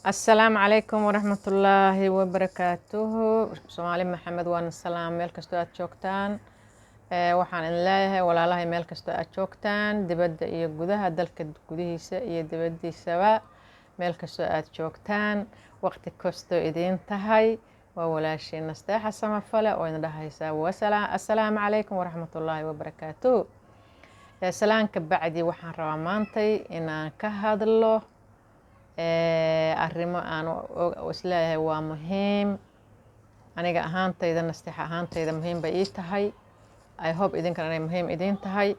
Asalaamu calaykum waraxmatullaahi wabarakaatuhu. Soomaali Maxamed, waana salaam meel kastoo aad joogtaan. Waxaan idin leeyahay, walaalahay, meel kastoo aad joogtaan, dibadda iyo gudaha dalka, gudihiisa iyo dibaddiisaba, meel kastoo aad joogtaan, waqti kastoo idiin tahay, waa walaashii Nasteexa Samafale oo idin dhahaysa assalaamu calaykum waraxmatullaahi wabarakaatuhu. Salaanka bacdi, waxaan rabaa maantay inaan ka hadlo arrimo aan isleeyahay waa muhiim. Aniga ahaantayda, Nasteexa ahaantayda, muhiim bay ii tahay. I hope idinkana inay muhiim idiin tahay.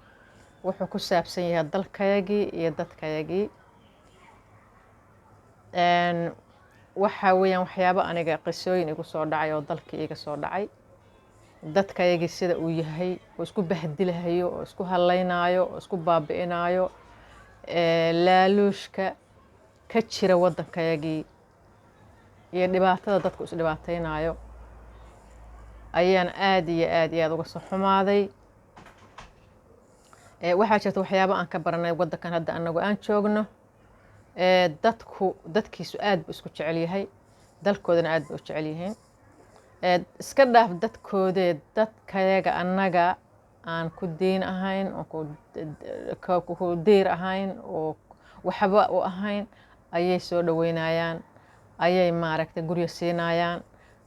Wuxuu ku saabsan yahay dalkayagii iyo dadkayagii. Waxaa weeyaan waxyaabo aniga qisooyin igu soo dhacay oo dalkii iga soo dhacay, dadkayagii sida uu yahay oo isku bahdilahayo oo isku hadlaynaayo oo isku baabi'inaayo, laaluushka ka jira waddankayagii iyo dhibaatada dadku isdhibaateynayo ayaan aada iyo aad iyo aada uga soo xumaaday. Waxaa jirta waxyaabo aan ka baranay waddankan hadda anagu aan joogno. Dadku dadkiisu aad buu isku jecel yahay, dalkoodana aad bay u jecel yihiin. Iska dhaaf dadkoodee, dadkayaga annaga aan ku diin ahayn oo ku diir ahayn oo waxba u ahayn ayay soo dhaweynayaan, ayay maaragtay guryo siinayaan,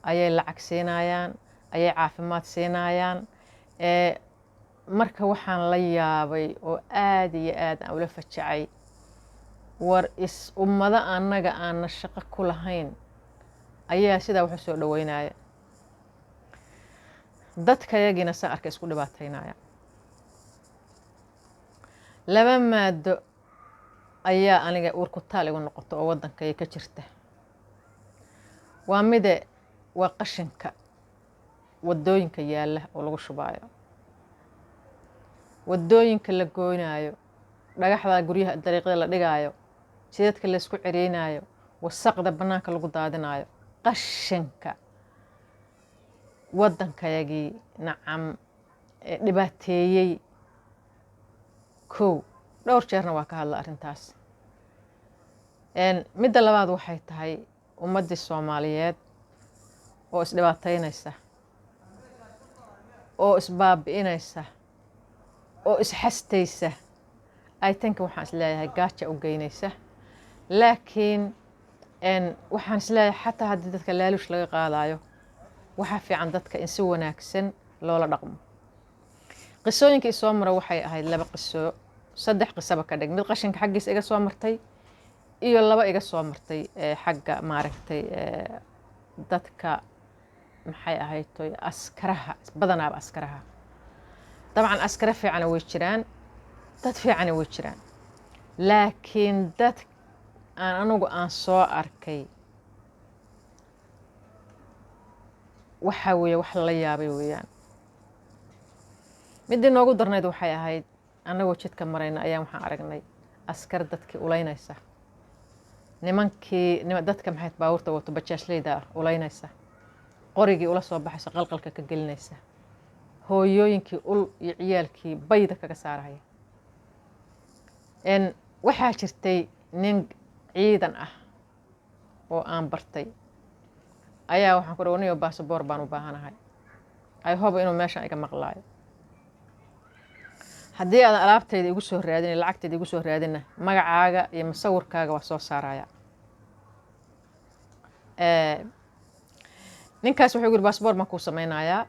ayay lacag siinayaan, ayay caafimaad siinayaan. Marka waxaan la yaabay oo aada iyo aad aan ula fajacay, war is ummado annaga aana shaqo ku lahayn ayaa sidaa wax u soo dhaweynaya, dadkayagiina saa arka isku dhibaateynaya. Laba maado ayaa aniga uurkutaal igu noqoto oo waddankaya ka jirta. Waa mide, waa qashinka waddooyinka yaalla oo lagu shubaayo, waddooyinka la gooynaayo, dhagaxda guryaha dariiqyada la dhigaayo, jidadka laysku ciriynaayo, wasaqda bannaanka lagu daadinaayo, qashinka waddankayagii nacam dhibaateeyey. Kow, dhowr jeerna waa ka hadla arrintaas. Midda labaad waxay tahay ummaddii Soomaaliyeed oo isdhibaateynaysa oo isbaabi'inaysa oo isxastaysa. I think waxaan isleeyahay gaaja u geynaysa, laakiin waxaan isleeyahay xataa haddii dadka laaluush laga qaadayo, waxaa fiican dadka in si wanaagsan loola dhaqmo. Qisooyinkii soo mara waxay ahayd laba qiso, saddex qisaba ka dhig: mid qashinka xaggiisa iga soo martay iyo laba iga soo martay xagga maaragtay dadka, maxay ahayd toy, askaraha. Badanaaba askaraha, dabcan askare fiicana way jiraan, dad fiicana way jiraan, laakiin dad aan anugu aan soo arkay waxaa weeye wax lala yaabay weeyaan. Middii noogu darnayd waxay ahayd annagoo jidka marayna ayaan waxaan aragnay askar dadkii ulaynaysa, nimankii dadka, maxay, baabuurta wato, bajaajleyda ah ulaynaysa, qorigii ula soo baxaysa, qalqalka ka gelinaysa, hooyooyinkii ul iyo ciyaalkii bayda kaga saaraya. Waxaa jirtay nin ciidan ah oo aan bartay ayaa waxaan ku dhaw, "Niyo, baasaboor baan u baahanahay." I hope inuu meeshan iga maqlaayo. "Haddii aadan alaabtayda igu soo raadin, lacagtayda igu soo raadinna, magacaaga iyo masawirkaaga waa soo saaraya." Ninkaas wuxuu yiri, "Baasboor baan kuu sameynayaa."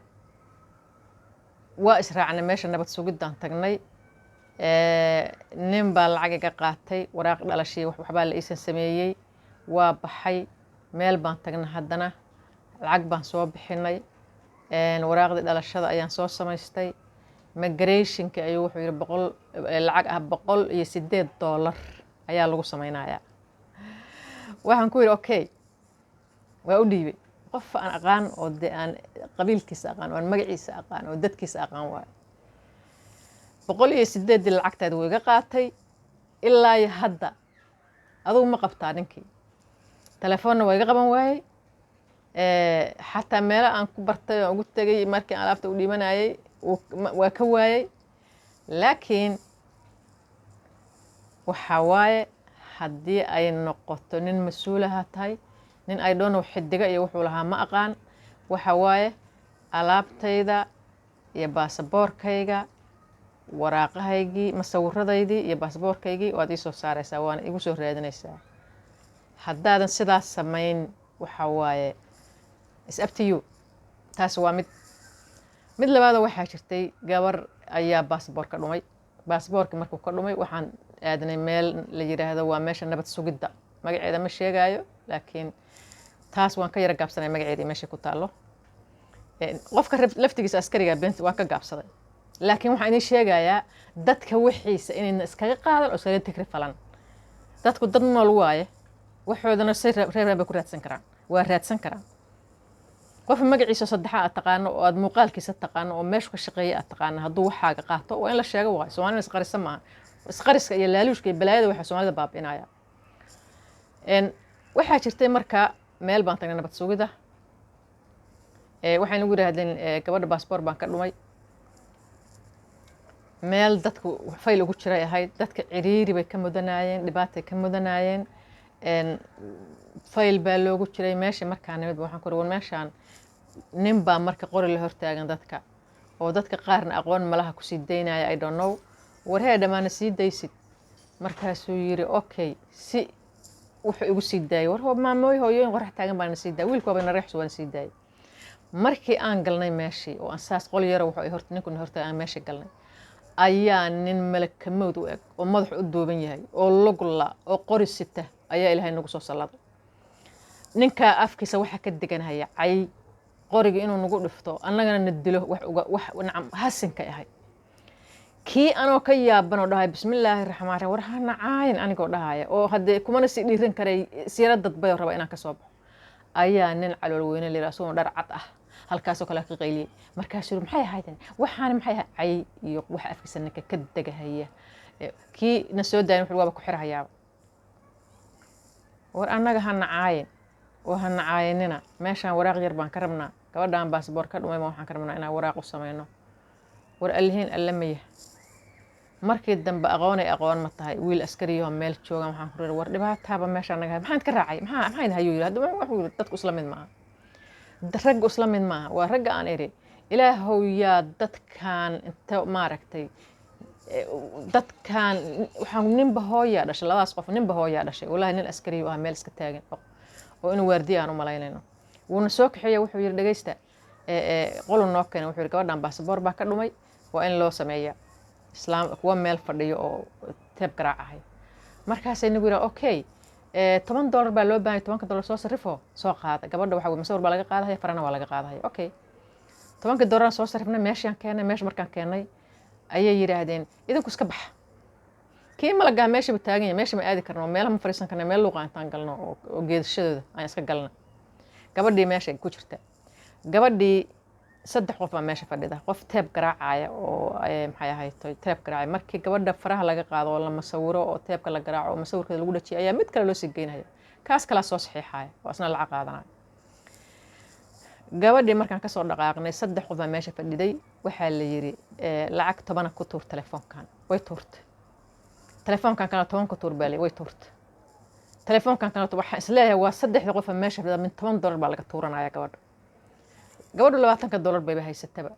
Waa israacnay, meesha nabad sugidaan tagnay. Nin baa lacag iga qaatay, waraaq dhalashii waxbaa la iisan sameeyey. Waa baxay, meel baan tagnay, haddana lacag baan soo bixinay, waraaqdii dhalashada ayaan soo samaystay. Migrationka ayuu wuxuu yihi 100 lacag ah, $108 ayaa lagu sameynayaa. Waxaan ku yidhi, "Okay." Waa u dhiibay. Qof aan aqaan oo dee aan qabiilkiisa aqaan oo aan magaciisa aqaan oo dadkiisa aqaan waayo. 108-dii lacagtaada wuu iga qaatay. Ilaa iyo hadda adugu ma qabtaa ninkii, telefoonna waa iga qaban waayey. Xataa meelo aan ku bartay oo ugu tegay markii aan alaabta u dhiibanayay waa ka waayey. Laakiin waxaa waaye Haddii ay noqoto nin mas-uulaha tahay, nin ay dhoonow xidiga iyo wuxuu lahaa ma aqaan, waxa waaye alaabtayda iyo baasaboorkayga, waraaqahaygii, masawiradaydii iyo baasaboorkaygii waad ii soo saaraysaa, waana igu soo raadinaysaa. Haddaadan sidaas samayn, waxa waaye is up to you. Taas waa mid. Mid labaada, waxaa jirtay gabar ayaa baasaboor ka dhumay. Baasaboorkii markuu ka dhumay, waxaan aadnay meel la yiraahdo waa meesha nabad sugidda. Magaceeda ma sheegaayo, laakiin taas waan ka yara gaabsanay magaceedii meesha ku taallo. Qofka laftigiisa askariga beenta waan ka gaabsaday, laakiin waxaan idiin sheegayaa dadka wixiisa inayna iskaga qaadan oo iskaga tigri falan. Dadku dad nool waaye, waxoodana say reeraan bay ku raadsan karaan, waa raadsan karaan. Qof magaciisa saddexa aad taqaano oo aad muuqaalkiisa taqaano oo meeshu ka shaqeeya aad taqaano, hadduu waxaaga qaato, waa in la sheego waayo. Soomaalina isqarisa maaha. Isqariska iyo laaluushka iyo balaayada waxaa Soomaalida baabi'inaya. Waxaa jirtay marka meel baan tagnay nabad sugida. Waxay nagu yidhaahdeen, gabadha baasboor baan ka dhumay. Meel dadku fayl ugu jiray ahayd. Dadka ciriiri bay ka mudanaayeen, dhibaatay ka mudanaayeen, fayl baa loogu jiray meesha. Markaa nimid waxaan ku uri, war meeshaan nin baa marka qori la hortaagan dadka, oo dadka qaarna aqoon malaha kusii daynaya, I don't know. War hee, dhammaana sii daysid. Markaasuu yiri, okay, si wuxuu igu sii daayay. War maamooy, hooyooyin qorax taagan baana sii daayay, wiilku waaba nareexsu waana sii daayay. Markii aan galnay meeshii oo aan saas qol yaro wuxuu horta ninkuna horta aan meesha galnay, ayaa nin malakamowd u eg oo madaxu u duuban yahay oo lugla oo qori sita ayaa Ilaahay nagu soo salladay. Ninkaa afkiisa waxaa ka deganhaya cay, qoriga inuu nagu dhifto, annagana na dilo, wax uga wax nacam hasinkay ahay. Kii anoo ka yaaban oo dhahay, bismillaahi raxmaan raxiim, war ha nacaayin, anigoo dhahaya oo haddee kumana sii dhiiran karay, siira dadbay oo raba inaan ka soo baxo, ayaa nin calool weyne la yidhaha, asagoo dhar cad ah, halkaasoo kale ka qayliyey. Markaasuu yiri, maxay ahaydeen waxaani? Maxay ahayd cay iyo waxa afkiisa ninka ka degahaya? Kii na soo daayin wuxuu waaba ku xirahayaaba. War annaga ha nacaayin oo ha nacaayinina, meeshaan waraaq yar baan ka rabnaa, gabadhaan baasboor ka dhumay, ma waxaan ka rabnaa inaan waraaq u samayno. War allihiin alla maya. Markii dambe aqoonay aqoon ma tahay, wiil askariyahoo meel jooga waxaan ku war dhibaataaba meeshaan naga hay, maxaan ka raacay, maxaa hayuu yidhi. Hadda wuxuu yidhi, dadku isla mid maaha, ragga isla mid maaha. Waa ragga aan idhi, Ilaahow yaa dadkan inta maaragtay dadkan waxaan ninba hooyaa dhashay, labadaas qof ninba hooyaa dhashay. Wallahi nin askariyu ah meel iska taagan oo inuu waardiya aan u malaynayno, wuuna soo kaxeeya. Wuxuu yidhi, dhegeysta, qolu noo keenay. Wuxuu yidhi, gabadhan baasaboor baa ka dhumay, waa in loo sameeyaa. Islaam kuwa meel fadhiyo oo teeb garaacahay. Markaasay nagu yidhaha, okay, $10 baa loo baahanya, $10 soo sarrifo, soo qaada. Gabadha waxa wey masawir baa laga qaadahaya, farana waa laga qaadahaya. Okay, $10-aan soo sarrifnay, meeshaan keennay. Meesha markaan keennay ayay yidhaahdeen, idinku iska baxa. Kii malagaa meeshaba taagan yahay, meesha ma aadi karno, meelaha ma fadhiisan karna, meel luuqa intaan galno oo geedashadooda aan iska galna. Gabadhii meesha ku jirta, gabadhii saddex qof baa meesha fadhida, qof teeb garaacaya oo maxay ahayd teeb garaacaya. Markii gabadha faraha laga qaado oo la masawiro oo teebka la garaaco oo masawirkeeda lagu dhajiyo, ayaa mid kale loo sii geynaya, kaas kalaa soo saxiixaya oo asna lacag qaadanaya. Gabadhii markaan kasoo dhaqaaqnay, saddex qof baa meesha fadhiday. Waxaa la yiri, lacag 10 ku tuur telefoonkan. Way tuurtay. Telefoonkan kale 10 ku tuur baa la, way tuurtay. Telefoonkan kale, waxaan isleeyahay waa saddexda qof meesha fadhida min $10 baa laga tuuranaya gabadha. Gabadhu $20 bayba haysataba.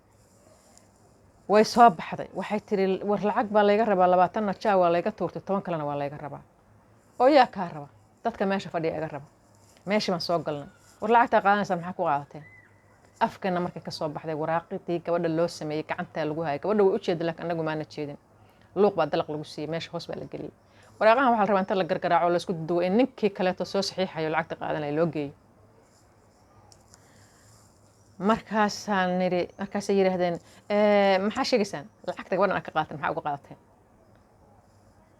Way soo baxday, waxay tiri, war lacag baa layga rabaa, 20-na jaa waa layga tuurtay, 10 kalena waa layga rabaa. Oo yaa kaa raba? Dadka meesha fadhiya iga raba. Meeshii baan soo galnay. War lacagtaa qaadanaysaa, maxaa ku qaadateen? Afkeena markay ka soo baxday, waraaqidii gabadha loo sameeyey gacantaa lagu hayay. Gabadha way u jeeda, laakiin annagu maana jeedin. Luuq baa dalaq lagu siiyey, meesha hoos baa la geliyey waraaqahan. Waxaa la rabaa inta la gargaraaco, laisku duwo, in ninkii kaleeto soo saxiixayo lacagta qaadanaya loo geeyo. Markaasaan niri, markaasay yidhaahdeen, maxaa sheegaysaan? Lacagta gabadhan aad ka qaadateen maxaa uga qaadateen?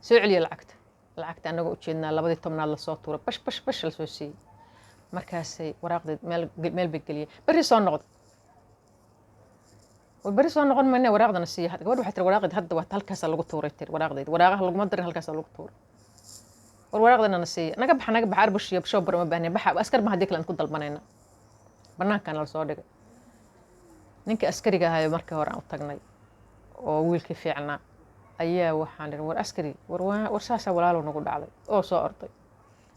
Soo celiya lacagta. Lacagta annagoo ujeednaa labadii tobnaad lasoo tuuray, bash bash bash lasoo siiyey. Markaasay waraaqdeed meel bay geliyeen. Berri soo noqda. War berri soo noqon mayne, waraaqdana siiya. Gabadha waxay tiri, waraaqdeed hadda waa halkaasaa lagu tuuray. Tiri, waraaqdeed waraaqaha laguma darin, halkaasaa lagu tuuray. War waraaqdana na siiya. Naga baxa, naga baxa, arbush iyo shoobar uma baahnayn, baxa. Askar ma haddii kale aan ku dalbanayna. Banaankaana lasoo dhigay. Ninkii askariga ahayo markii hore aan u tagnay oo wiilkii fiicnaa. Ayaa waxaan idhi, "War askari, war war saasaa walaalow nagu dhacday." Oo soo orday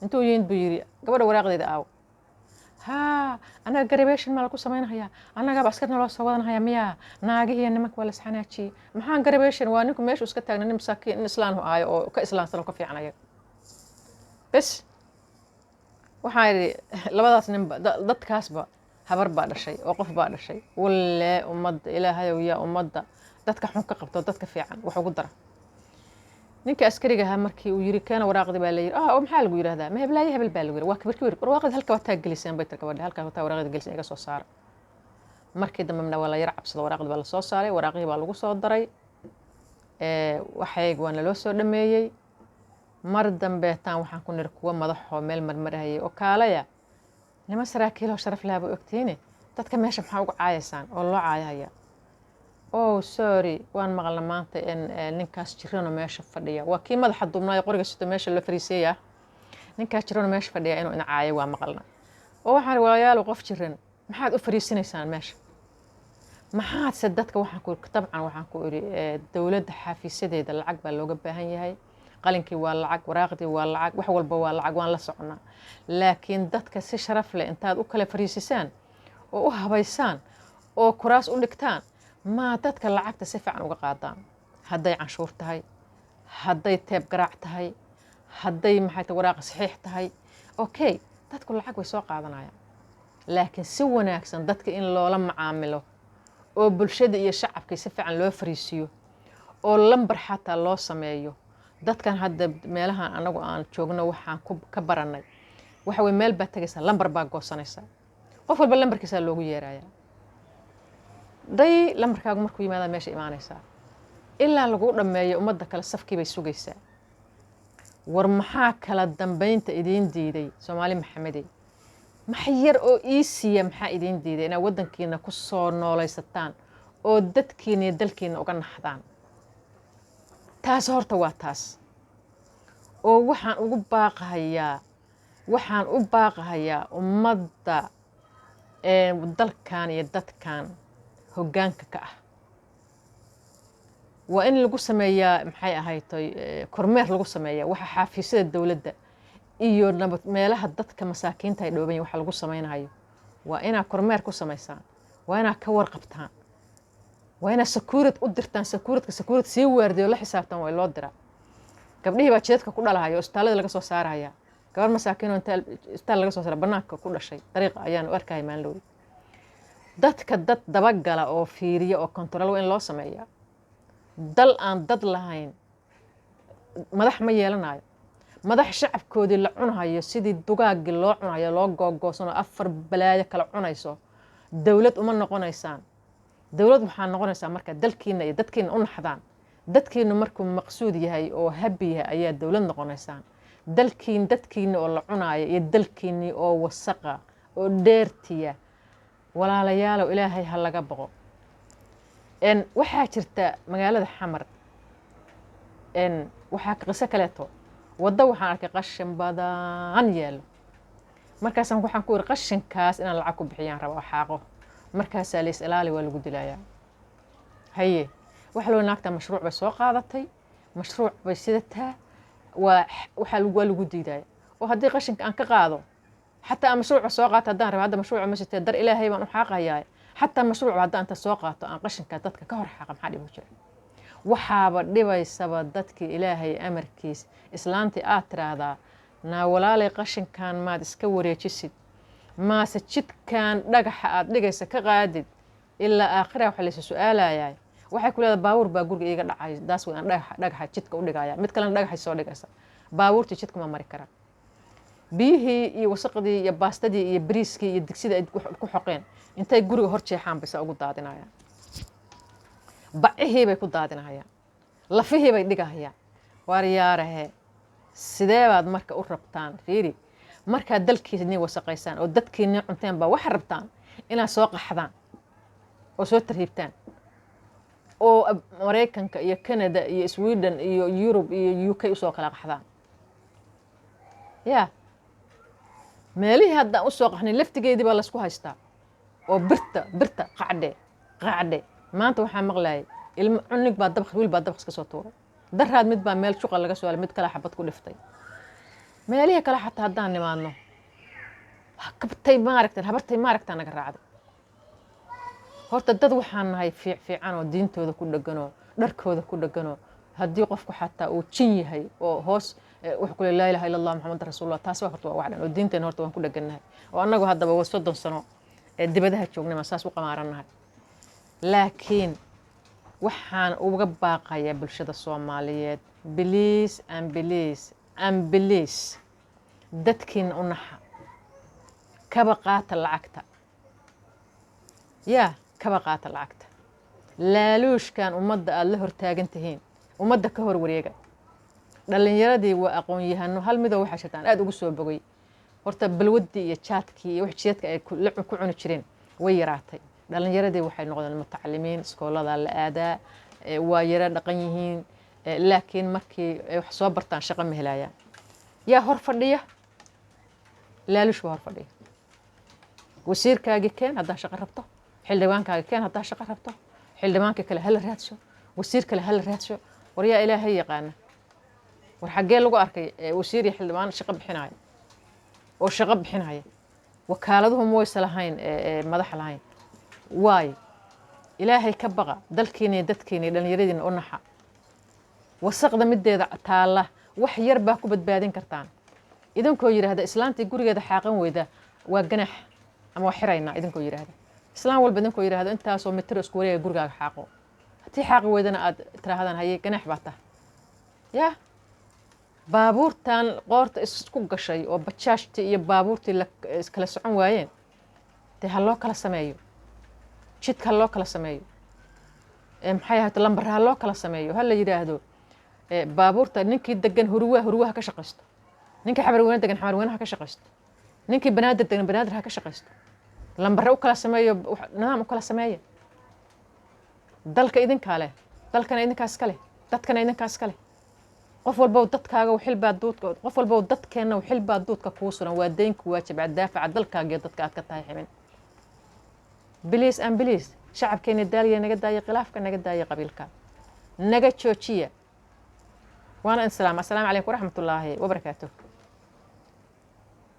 intuu yimid buu yidhi, "Gabadha waraaqdeeda aaw?" "Haa, annaga garabation maa lagu samaynahayaa? Annagaaba askarna loo soo wadanhayaa miyaa? Naagihii nimanka waa la isxanaajiyey. Maxaan garabation?" Waa ninku meeshu iska taagna, nin masaakiin, nin islaanhu aayo oo ka islaamsan oo ka fiican ayaga. Bes, waxaan idhi, labadaas ninba dadkaasba habar baa dhashay oo qof baa dhashay. Wallee ummadda Ilaahayow, yaa ummadda dadka xun ka qabto, dadka fiican wax ugu dara. Ninka askariga ahaa markii uu yiri, "Keena waraaqdii," baa la yiri. "Ah, oo maxaa lagu yiraahdaa? Ma heblaayo hebel baa lagu yiri?" Waa kibir kibir. "Waraaqdii halka wataa geliseen," bay tir gabadha. "Halkaa wataa waraaqdii geliseen, iga soo saara." Markii dambe waa la yar cabsado, waraaqdii baa la soo saaray, waraaqihii baa lagu soo daray, waxayg waa naloo soo dhameeyey. Mar dambeetaan waxaan ku niri kuwa madaxoo meel marmarahayay oo kaalaya, niman saraakiiloo sharaf lahaa ba ogtiine, dadka meesha maxaa uga caayaysaan oo loo caayahaya? "Oh, sorry, waan maqalna maanta in ninkaas jirano meesha fadhiya," waa kii madaxa duubnaayo qoriga sito meesha loo fariiseeyaa, "ninkaas jirano meesha fadhiya inuu ina caayo waa maqalna." Oo waxaan, "Walaalayaal, qof jiran maxaad u fariisinaysaan meesha? Maxaadse dadka?" Waxaan ku, dabcan waxaan ku idhi, dowladda xafiisyadeeda lacag baa looga baahan yahay. Qalinkii waa lacag, waraaqdii waa lacag, wax walba waa lacag, waan la soconaa. Laakiin dadka si sharaf leh intaad u kala fariisisaan oo u habaysaan oo kuraas u dhigtaan, maa dadka lacagta si fiican uga qaadaan, hadday canshuur tahay, hadday teeb garaac tahay, hadday maxay tahay waraaq saxiix tahay. Okay, dadku lacag way soo qaadanayaan, laakiin si wanaagsan dadka in loola macaamilo oo bulshada iyo shacabkii si fiican loo fariisiyo oo lambar xataa loo sameeyo. Dadkan hadda meelahan anagu aan joogno waxaan ka baranay waxa weye, meel baa tegaysaa, lambar baa goosanaysaa, qof walba lambarkiisaa loogu yeerayaa. Day lambarkaagu markuu yimaadaa meesha imaanaysaa ilaa lagu dhammeeyo, ummadda kale safkii bay sugaysaa. War maxaa kala dambeynta idiin diiday, Soomaali Maxamedey? Max yar oo iisiya maxaa idiin diiday inaad waddankiina ku soo noolaysataan oo dadkiina iyo dalkiina uga naxdaan? Taas horta waa taas. Oo waxaan ugu baaqahayaa, waxaan u baaqahayaa ummadda dalkan iyo dadkan hoggaanka ka ah. Waa in lagu sameeyaa, maxay ahaytoy, kormeer lagu sameeyaa waxa xafiisyada dowladda iyo nabad meelaha dadka masaakiinta ay dhooban yihin waxa lagu sameynayo. Waa inaad kormeer ku samaysaan, waa inaad ka warqabtaan, waa inaad security u dirtaan, securityka security sii waardiyo la xisaabtan waa loo diraa. Gabdhihii baa jidadka ku dhalahaya oo isbitaallada laga soo saaraya. Gabar masaakiin oo inta isbitaal laga soo saara banaanka ku dhashay dariiqa ayaan u arkaya maalin dhow. Dadka dad dabagala oo fiiriya oo control waa in loo sameeyaa. Dal aan dad lahayn madax ma yeelanayo. Madax shacabkoodii la cunahayo sidii dugaaggii loo cunayo, loo googoosano, afar balaayo kala cunayso, dowlad uma noqonaysaan. Dowlad waxaa noqonaysaa marka dalkiina iyo dadkiina u naxdaan. Dadkiinu markuu maqsuud yahay oo happy yahay ayaa dowlad noqonaysaan. Dalkiin, dadkiina oo la cunaayo iyo dalkiinii oo wasaqa oo dheertiya, walaalayaalow, Ilaahay ha laga boqo. Waxaa jirta magaalada Xamar waxaa qiso kaleeto. Waddo waxaan arkay qashin badan yaalo. Markaasaan waxaan ku iri, "Qashinkaas inaan lacag ku bixiyaan raba oo xaaqo." Markaasaa lays ilaali, waa lagu dilayaa. Haye, waxa loo naagtaa mashruuc bay soo qaadatay, mashruuc bay sidataa, waa waxaa waa lagu diidaya. Oo haddii qashinka aan ka qaado, xataa aan mashruuca soo qaato haddaan rabo, hadda mashruuca ma sitee, dar Ilaahay baan u xaaqayaa. Xataa mashruuca haddaan inta soo qaato aan qashinka dadka ka hor xaaqa, maxaa dhib ku jira? Waxaaba dhibaysaba dadkii Ilaahay amarkiis. Islaantii aad tiraahdaa, "Naa walaalay, qashinkan maad iska wareejisid, maase jidkan dhagaxa aad dhigaysa ka qaadid?" Ilaa aakhira waxa laysa su-aalayaa. Waxay ku leedahay, "Baabuur baa guriga iiga dhacay, daas way aan dhagaxa jidka u dhigaya." Mid kalena dhagaxay soo dhigaysa, baabuurtii jidka ma mari karaa. Biyihii iyo wasaqdii iyo baastadii iyo bariiskii iyo digsidii ay ku xoqeen intay guriga hor jeexaan bay saa ugu daadinayaan. Bacihii bay ku daadinahayaan, lafihii bay dhigahayaan. Waaryaarahe, sidee baad marka u rabtaan? Fiiri, markaad dalkiinii wasaqaysaan oo dadkiinii cunteen baa waxaad rabtaan inaad soo qaxdaan oo soo tarhiibtaan oo Maraykanka iyo Canada iyo Sweden iyo Yurub iyo UK usoo kala qaxdaan. Ya meelihii haddaan usoo qaxnay laftigeedii baa laysku haystaa oo birta birta qacdhe qacdhe. Maanta waxaa maqlayay ilmo cunig baa dabaq, wiil baa dabaq iska soo tuuray. Daraad mid baa meel shuqa laga soo, mid kale xabad ku dhiftay. Meelihii kale xataa haddaan nimaadno, kabtay maaragtan, habartay maaragtaa naga raacday. Horta dad waxaan nahay fiican oo diintooda ku dheganoo, dharkooda ku dheganoo. Haddii qofku xataa uu jin yahay oo hoos wuxuu ku le "Laa ilaha illa Allah, Maxamed rasuulullah", taas waa horta waa wax dhan oo diinteena horta waan ku dhegannahay. Oo annagu haddaba waa 30 sano ee dibadaha joognay maan saas u qamaarannahay. Laakiin waxaan uga baaqayaa bulshada Soomaaliyeed, please and please and please, dadkiina u naxa, kaba qaata lacagta, yaa kaba qaata lacagta laaluushkan ummadda aada la hortaagan tihiin. Ummadda ka hor wareega. Dhallinyaradii waa aqoon-yahano. Hal midoo waxaa jirta aan aada ugu soo bogay. Horta balwaddii iyo jaadkii iyo wax jidadka ay ku cuni jireen way yaraatay. Dhallinyaradii waxay noqdeen mutacalimiin, iskoolada la aadaa, waa yaro dhaqan yihiin. Laakiin markii ay wax soo bartaan, shaqo ma helayaan. Yaa hor fadhiya? Laaluush baa hor fadhiya. Wasiirkaagii keen haddaa shaqo rabto, xildhibaankaagi keen haddaa shaqo rabto. Xildhibaanka kale hala raadsho, wasiir kale hala raadsho. War yaa Ilaahay yaqaana? War xaggee lagu arkay wasiir iyo xildhibaan shaqo bixinaya oo shaqo bixinaya? Wakaaladuhu ma waysa lahayn madax lahayn? Waayo, Ilaahay ka baqa, dalkiina iyo dadkiina iyo dhallinyaradiina u naxa. Wasaqda mideeda taalla wax yar baa ku badbaadin kartaan, idinkoo yidhaahda islaantii gurigeeda xaaqan weyda waa ganax ama waa xiraynaa. Idinkoo yidhaahda islaan walba, idinkoo yidhaahdo intaasoo mitiro isku wareega gurigaaga xaaqo, haddii xaaqi weydana aad tiraahdaan "Haye, ganax baa tah". Yaa baabuurtan qoorta isku gashay oo bajaajtii iyo baabuurtii kala socon waayeen, dee ha loo kala sameeyo jidka, ha loo kala sameeyo, maxay ahayd, lambar ha loo kala sameeyo. Ha la yidhaahdo baabuurta ninkii degan Huruwaha, Huruwaha ka shaqaysto; ninkii Xamarweyne degan, Xamarweyne ha ka shaqaysto; ninkii Banaadir degan, Banaadir ha ka shaqaysto. Lambare u kala sameeyo, nidaam u kala sameeya. Dalka idinkaa leh, dalkana idinkaa iska leh, dadkana idinkaa iska leh. Qof walbow dadkaaga xilbaa duudka, qof walbow dadkeenna xilbaa duudka kuu suran. Waa deynku waajib daafaca dalkaaga iyo dadka aad ka tahay xibin. Please and please, shacabkeena daaliya, naga daaya khilaafka, naga daaya qabiilka, naga joojiya. Waana insalaam. Assalaamu calaykum waraxmatullaahi wabarakaatuh.